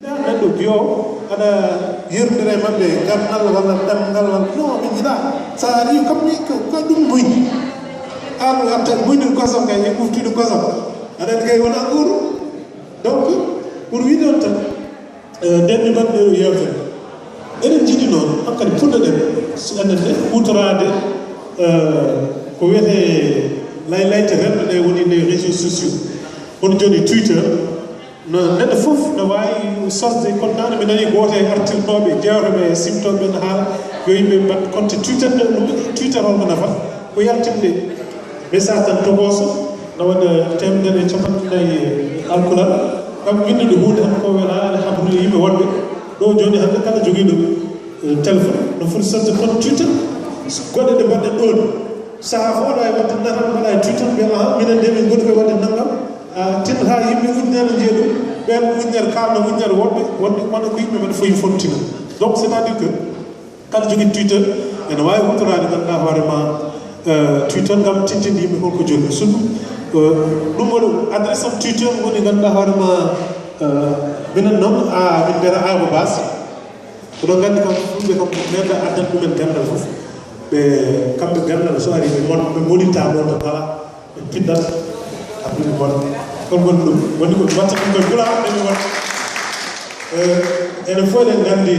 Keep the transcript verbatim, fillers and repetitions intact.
Neɗɗo yo aɗa yerondira e maɓɓe, garnal walla ɗemngal walla, non, min njiɗa. Sa ari kam ni ko, ko ɗum moy. An arta moyni kosam kay, e ɓuftude kosam. Aɗa andi kay wona nguuru. Donc, pour wiide on tan, eh, nden mi mbaɗi ɗo yewtere. Eɗen njiɗi noon, hankadi puɗɗoɗen, so enen ne, huutoraade, eh, ko wiyetee laylayte renndo ɗe woni les réseaux sociaux. Hono jooni Twitter, no neɗɗo fof no waawi sosde compte. Nane mi nani gooto e artirnooɓe, jeewtaɓe e simtooɓe no haala yo yimɓe mbaɗ compte Twitter. Nde ɗum Twitter holko nafata? Ko yaltinde message tan tokooso, na waɗa teemedere e capanɗe nayi alkulal. Kam winndude huunde tan ko wela aɗa habrude yimɓe wonɓe ɗo jooni hannde. Kala jogiiɗo, eh, téléphone no foti sosde compte Twitter. Goɗɗe ɗe mbaɗɗen ɗoon, sahaa fof aɗa waawi waɗde natal, mbaɗa e Twitter, mbiya, "Aha, minen de min ngoni koye waɗde nanngam." Ah, tinno haa yimɓe ujunere njiya ɗum, ɓeen ujunere kaalna ujunere woɗɓe, wonde kono ko yimɓe men fof fottina. Donc, c'est-à-dire que kala jogii Twitter ene waawi huutoraade, ngannduɗaa hoore ma, eh, Twitter ngam tintinde yimɓe holko jogii. Surtout, eh, ɗum woni adresse am Twitter woni, ngannduɗaa hoore ma, eh, minen noon, a, min mbiyata Ayba Baas. Oɗon nganndi kam, fulɓe kam, neɗɗo addan ɗumen ganndal fof. Ɓe, kamɓe ganndal so ari, ɓe mon-, ɓe moɗinta mo to kala, ɓe pindat, après ɓe mon-, kon woni ɗum. Woni ko mi watta ɗum koye pulaar, ɓe mi watta. Eh, enen fof eɗen nganndi,